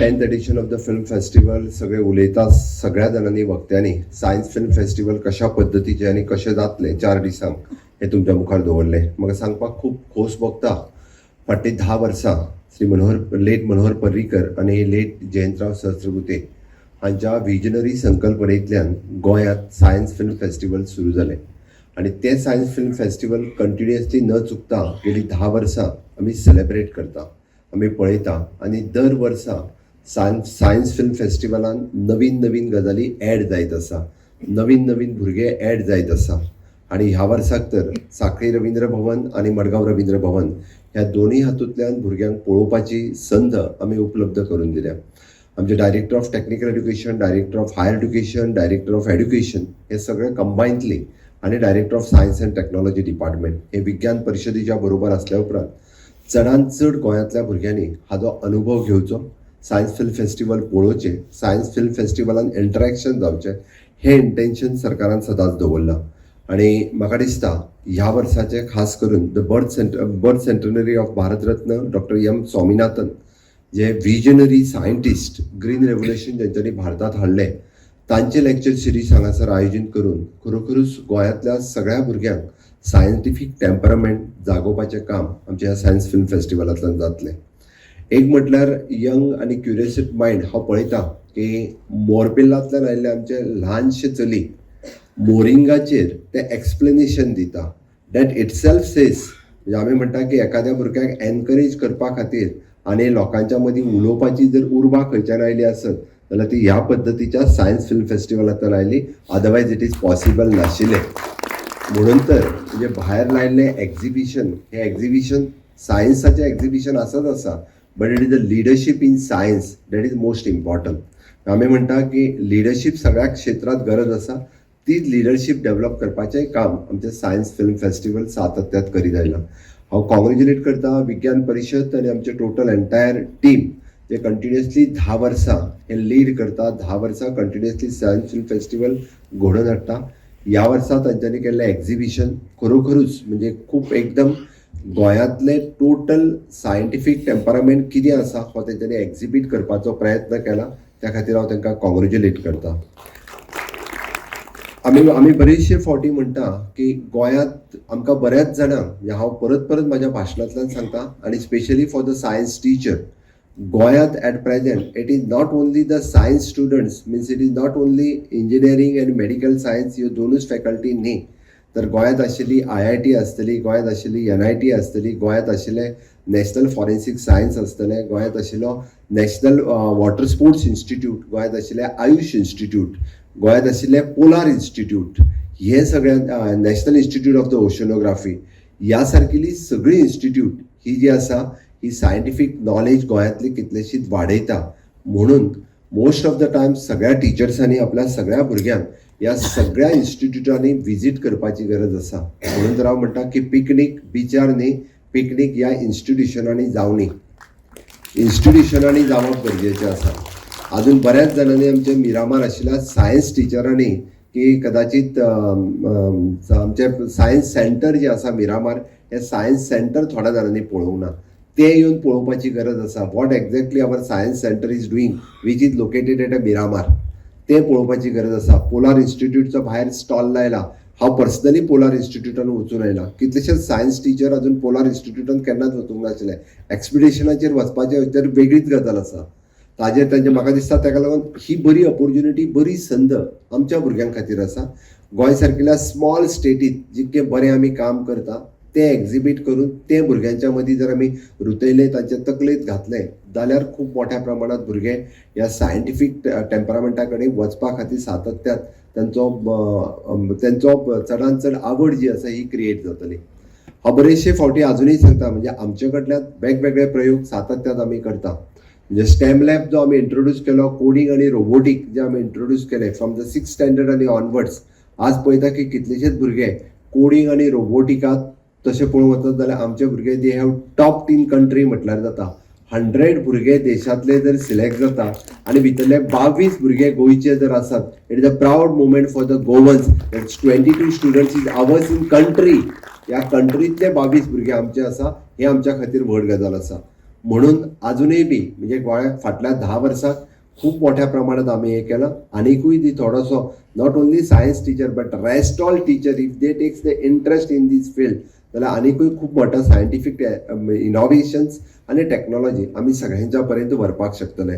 10th edition of the film festival. सगळे उलयता सगळ्या जाणांनी, वक्त्यांनी सायन्स फिल्म फेस्टिवल कशा पद्दतीचें आनी कशें जातलें 4 दिसांक हें तुमच्या मुखार दवरलें. म्हाका सांगपाक खूब खोस भोगता, फाटलीं 10 वर्सां श्री मनोहर, लेट मनोहर पर्रीकर आनी लेट जयंतराव सहस्रबुद्धे हांच्या विजनरी संकल्पनेंतल्यान गोंयांत सायन्स फिल्म फेस्टिवल सुरू जालें आनी तें सायन्स फिल्म फेस्टिवल कंटिन्युअसली न चुकता गेलीं 10 वर्सां आमी सेलेब्रेट करता, आमी पळयता आनी दर वर्सा सायन्स फिल्म फेस्टिवलान नवीन नवीन गजाली एड जायत आसा, नवीन नवीन भुरगे एड जायत आसा. आनी ह्या वर्साक तर साखळी रवींद्र भवन आनी मडगांव रवींद्र भवन ह्या दोनूय हातूंतल्यान भुरग्यांक पळोवपाची संद आमी उपलब्ध करून दिल्या. आमचे Director of Technical Education, Director of Higher Education, Director of Education हे सगळे कंबायन्डली आनी Director of Science and Technology Department हे विज्ञान परिशदेच्या बरोबर आसल्या उपरांत चडांत चड गोंयांतल्या भुरग्यांनी हाजो अनुभव घेवचो, सायन्स फिल्म फेस्टिवल पळोवचें, सायन्स फिल्म फेस्टिवलान इंटरेक्शन जावचें, हें इंटेन्शन सरकारान सदांच दवरलां. आनी म्हाका दिसता ह्या वर्साचें खास करून the birth centenary of Bharat Ratna Doctor M Swaminathan, J visionary scientist, green revolution ज्यांच्यानी भारतात हाडलें, तांचे लेक्चर सिरीज हांगासर आयोजीत करून खरोखरूच गोंयांतल्या सगळ्या भुरग्यांक सायंटिफीक टेम्परामेंट जागोवपाचें काम आमच्या ह्या सायन्स फिल्म फेस्टिवलांतल्यान जातलें. एक म्हटल्यार यंग आनी क्युरियस मायंड. हांव पळयतां की मोरपिल्लांतल्यान आयिल्लें आमचें ल्हानशें चली मोरिंगाचेर तें एक्सप्लेनेशन दिता, that it self says. म्हणजे आमी म्हणटा की एखाद्या भुरग्याक एनकरेज करपा खातीर आनी लोकांच्या मदीं उलोवपाची जर उर्बा खंयच्यान आयली आसत जाल्यार ती ह्या पद्दतीच्या सायन्स फिल्म फेस्टिवलांतल्यान आयली, अदरवायज it is possible नाशिल्लें. म्हणून तर म्हणजे भायर लायल्लें एक्झिबिशन, हें एक्झिबिशन सायन्साचें एक्झिबिशन आसत आसा, but it is the leadership in science that is most important. आमी म्हणटा की लिडरशीप सगळ्या क्षेत्रांत गरज आसा. तीच लिडरशीप डेव्हलप करपाचें काम आमचें सायन्स फिल्म फेस्टिवल सातत्यात करीत आयलां. हांव कॉंग्रेच्युलेट करता विज्ञान परिशद आनी आमचे टोटल एंटायर टीम, जे कंटिन्युअसली 10 वर्सां हें लीड करता, 10 वर्सां कंटिन्युअसली सायन्स फिल्म फेस्टिवल घडोवन हाडटा. ह्या वर्सा तांच्यांनी केल्लें एक्झिबिशन खरोखरूच म्हणजे खूब एकदम गोंयांतलें टोटल सायंटिफीक टेम्परामेंट कितें आसा हो तेंच्यांनी एक्झिबीट करपाचो प्रयत्न केला. त्या खातीर हांव तांकां कॉंग्रेच्युलेट करता. आमी बरेचशे फावटी म्हणटा की गोंयांत आमकां बऱ्याच जाणांक, म्हणजे हांव परत परत म्हाज्या भाशणांतल्यान सांगता आनी specially for the science teacher, गोंयांत at present it is not only the science students, means it is not only engineering and medical science ह्यो दोनूच फॅकल्टी न्ही, तर गोंयांत आशिल्ली आयआयटी आसतली, गोंयांत आशिल्ली एनआयटी आसतली, गोंयांत आशिल्लें नॅशनल फॉरेन्सीक सायन्स आसतलें, गोंयांत आशिल्लो नॅशनल वॉटर स्पोर्ट्स इन्स्टिट्यूट, गोंयांत आशिल्लें आयुश इन्स्टिट्यूट, गोंयांत आशिल्लें पोलार इन्स्टिट्यूट, हे सगळे National Institute of the Oceanography, ह्या सारकेली सगळी इन्स्टिट्यूट ही जी आसा ही सायंटिफीक नॉलेज गोंयांतली कितलेशीच वाडयता. म्हणून मोस्ट ऑफ the time सगळ्या टिचर्सांनी आपल्या सगळ्या भुरग्यांक ह्या सगळ्या इन्स्टिट्यूटांनी विजीट करपाची गरज आसा. म्हणून तर हांव म्हणटा की पिकनीक बिचार न्ही, पिकनीक ह्या इन्स्टिट्युशनांनी जावनी, इन्स्टिट्युशनांनी जावप गरजेचें आसा. अजून बऱ्याच जाणांनी आमच्या मिरामार आशिल्ल्या सायन्स टिचरांनी की कदाचित आमचें सायन्स सेंटर जें आसा मिरामार, हें सायन्स सेंटर थोड्या जाणांनी पळोवंक ना. तें येवन पळोवपाची गरज आसा. What exactly our science center is doing, which is located at a Miramar, तें पळोवपाची गरज आसा. पोलार इन्स्टिट्यूटचो भायर स्टॉल लायला. हांव पर्सनली पोलार इन्स्टिट्यूटान वचून आयलां. कितलेशेच सायन्स टिचर अजून पोलार इन्स्टिट्यूटान केन्नाच वचूंक नाशिल्ले. एक्सपिडिशनाचेर वचपाचें तर वेगळीच गजाल आसा. ताजेर तांचे म्हाका दिसता ताका लागून ही बरी ऑपोर्च्युनिटी, बरी संद आमच्या भुरग्यां खातीर आसा. गोंय सारकेल्या स्मॉल स्टेटीत जितकें बरें आमी काम करता तें एक्झिबीट करून तें भुरग्यांच्या मदीं जर आमी रुतयलें, तांच्या तकलेंत घातलें जाल्यार खूब मोठ्या प्रमाणात भुरगे ह्या सायंटिफीक टेम्परामेंटा कडेन वचपा खातीर सातत्यात तेंचो चडान चड आवड जी आसा ही क्रिएट जातली. हांव बरेचशे फावटी अजुनूय सांगता, म्हणजे आमचे कडल्यान वेगवेगळे प्रयोग सातत्यात आमी करता. म्हणजे स्टेम लॅब जो आमी इंट्रोड्यूस केलो, कोडींग आनी रोबोटीक जे आमी इंट्रोड्यूस केले फ्रॉम the six standard आनी ऑनवर्ड्स, आज पळयता की कितलेशेच भुरगे कोडींग आनी रोबोटिकात तशें पळोवंक वचत जाल्यार आमचे भुरगे they have top in country म्हटल्यार जाता. 100 भुरगे देशांतले जर सिलेक्ट जाता आनी भितरले 22 भुरगे गोंयचे जर आसात, it is a proud moment for the Goans. It's 22 students is ours in country. ह्या कंट्रींतले 22 भुरगे आमचे आसा, हे आमच्या खातीर व्हड गजाल आसा. म्हणून आजुनूय बी म्हणजे गोंयांत फाटल्या 10 वर्सां खूब मोठ्या प्रमाणात आमी हें केलां. आनिकूय ती थोडोसो not only science teacher but rest all teacher, if they takes the interest in this field, जाल्यार आनिकूय खूब मोठो सायंटिफीक इनोवेशन्स आनी टॅक्नॉलॉजी आमी सगळ्यांच्या पर्यंत व्हरपाक शकतले.